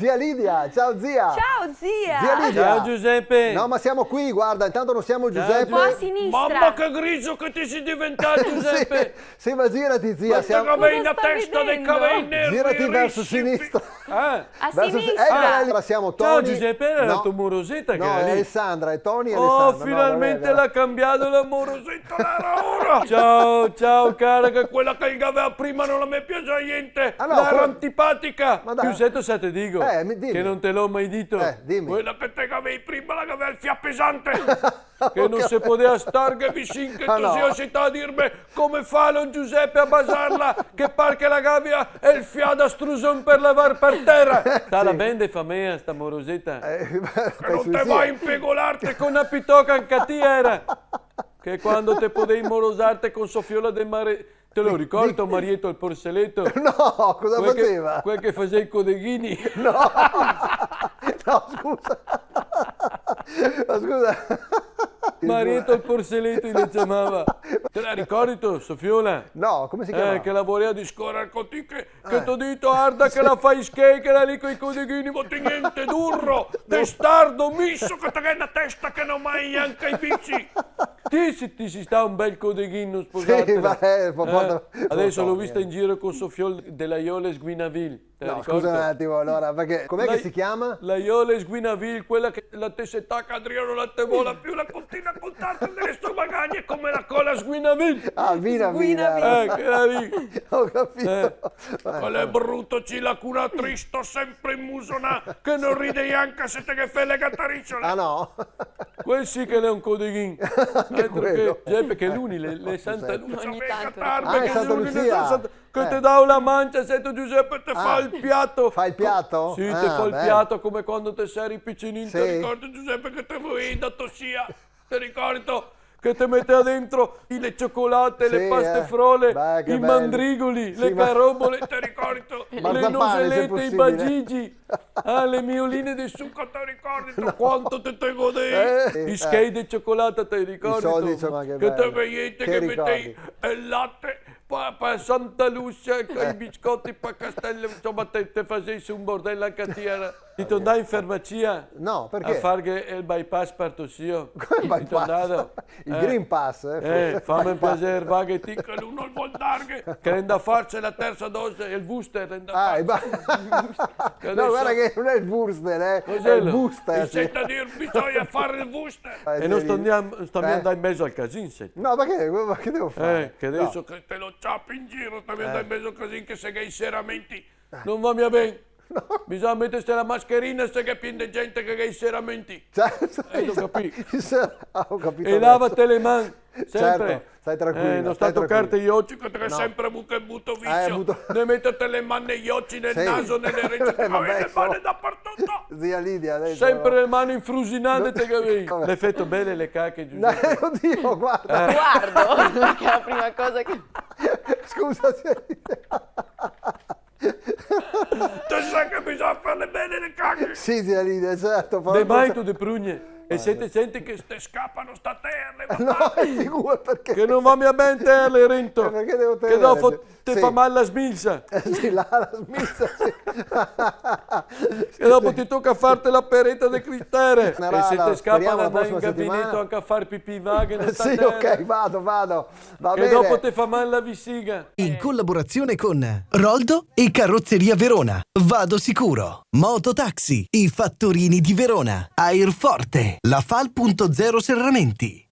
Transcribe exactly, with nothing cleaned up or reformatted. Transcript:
Zia Lidia, ciao zia. Ciao, zia. Zia Lidia. Ciao, Giuseppe. No, ma siamo qui, guarda, intanto non siamo Giuseppe. Qua a sinistra. Mamma, che grigio che te si diventà, Giuseppe. Sì, sì, ma girati, zia, siamo... Cosa sta vedendo? Girati verso sinistra. Eh? A sinistra. Verso si-, eh, allora siamo Tony. Ciao, Giuseppe, era la tua morosetta che era lì? No, è Alessandra, è Tony e Alessandra. Oh, finalmente l'ha cambiato la morosetta, l'era ora. Ciao, ciao, cara, che quela che gavea prima no la me piasea gnente. Ah, no, l'era antipatica. Ma dai. Giuseppe, sa te digo, eh, mi, dimmi, che no te l'ho mai dito. Eh, dimmi. Quela che te gavei prima la gavea el fià pesante. Che no se podea starghe vicin, che te si asità a dirme: "Come fa lo Giuseppe a basarla, che par che la gavia el fià da struson per levar per tera?" Stala ben de famea, sta moroseta. Eh, che no te va a impegolarte co na pitoca anca ti, era. Che quando te podei morosarte con so fiola de mare, Te lo ricordi, to marieto el porseleto? No, cosa faceva? Quel che, quel che faceva i codeghini. No, no, scusa. Ma scusa. Marieto el porseleto i le ciamava. Te la ricordi to, so fiola? No, come si chiamava? Eh, che la volea discorer co ti, che, che t'ho dito, arda che la fa i schei, che la lì coi codeghini, ma ti gnente, duro, testardo, miso, che te ghè na testa che no mai anca i bici. Ti si, ti si sta un bel codeghin, no sposartela. Sì, ma, eh, po-, po-, po-, adeso l'ho vista in giro co so fiol de la Ioles Guinavil. Te la ricordi? No, scusa un attimo, allora, perché, com'è che si chiama? La Ioles Guinavil, quela che la te se taca, Adriano, la te vola più, la continua a contarte dele so magagne come la cola Sguinavil. Ah, Vina Vina. Sguinavil. Eh, quela lì. Ho capito. Eh. Quel bruto cilacunatristo, sempre inmusonà, che no ride gnanca se te ghe fè le gatarisola. Ah, no? Quel sì che l'è un codeghin. Anche altro che, quelo. Giuseppe, che luni, le, le Santa Lucia. Ogni tanto. Ah, è Santa Lucia. Che te dao la mancia, sento, Giuseppe, te fa el piato. Fa el piato? Sì, te fa el piato come quando te seri picinin, te ricordi, Giuseppe, che te voei da to sia? Te ricordi che te metea dentro i, le ciocolate, le paste frole, i mandrigoli, le carobole, te ricordi? Le noselete, i bagigi. Ah, le mioline de suco, te ricordi? Quanto te, te godei? Eh, i schei de ciocolata, te ricordi? I soldi, insomma, che bello. Che te vegnivi, che metei el late pa, pa Santa Lucia, i biscoti pa Castelo, insomma, te, te fasei su un bordel anca ti, era. Ti te ndai in farmacia? No, perché? A farghe el bypass par to sio. Come bypass? Ti te ndai? Il Green Pass, eh, forse. Eh, fame un piaser, vaghe ti, che lu no vol darghe. Che l'è ndà a farse la tersa dose, el booster, l'è ndà a farse. Ah, el ba-, no, guarda che non è il Wurster, eh. Cos'è? È il booster, sì. Senta dir, bisogna fare il booster. Eh, sì. E no sto mia, sto mia ndà in mezo al casin, senti. No, perché? Ma che devo fare? Eh, che adeso che te lo ciapi in giro, sto mia ndà in mezo al casin che se ghè i seramenti. Eh. No va mia ben. No. Bisogna meterse la mascherina se gh'è pien de gente che gh'è i seramenti. Certo. Eh, ho capito. Ah, ho capito adesso. E lavate le man, sempre. Certo, stai tranquillo, stai tranquillo. Eh, no sta tocarte i oci, che te gh'è sempre avuto el buto vizio. Eh, buto. De meterte le man nei oci, nel naso, nelle rece, te gavevi le man dapartuto. Zia Lidia, adesso. Sempre le man infrusinade te gavevi. Vabbè. L'efeto bele le cache, Giuseppe. No, oddio, guarda. Eh. Guardo, perché è la prima cosa che... Scusa, zia Lidia. Te sa che bisogna farle bene le cache? Sì, zia Lidia, certo, fa... De maito, de prugne. E se te senti che te scapano, sta terle, va... No, figura, perché? Che no va mia ben terle, Rento. Eh, perché devo terle? Che dopo te fa mal la smilsa. Eh, sì, la, la smilsa, sì. E dopo te toca farte la pereta de cristere. E se te scapa, speriamo la prossima settimana. Ndar in gabineto anca a far pipì, vaghe, no sta terle. Sì, ok, vado, vado. Va bene. Che dopo te fa mal la vesiga. In collaborazione con Roldo e Carrozzeria Verona. Vado sicuro. Mototaxi, i fattorini di Verona. Airforte, la Fal punto zero Serramenti.